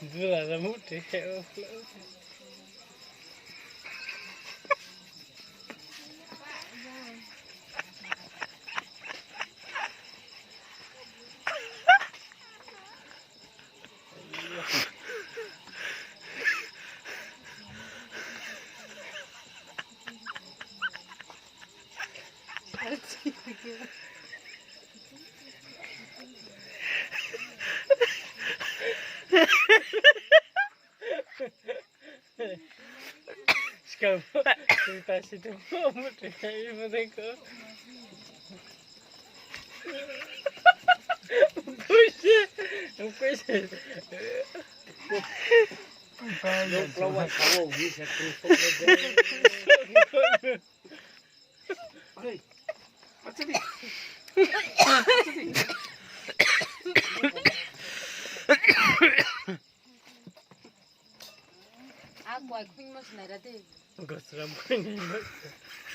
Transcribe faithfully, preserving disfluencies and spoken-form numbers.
Bura na muti khe o. Skang, ta si tu mo, mo te kai mo te ko. Puisi, puisi. Lo, lo, wa, sa, wo, wi, sa, kru, so, lo, de. Hey. Acha di. Acha di. A, koi, koi, mo, sinai ra de. Gosram koi ni mo.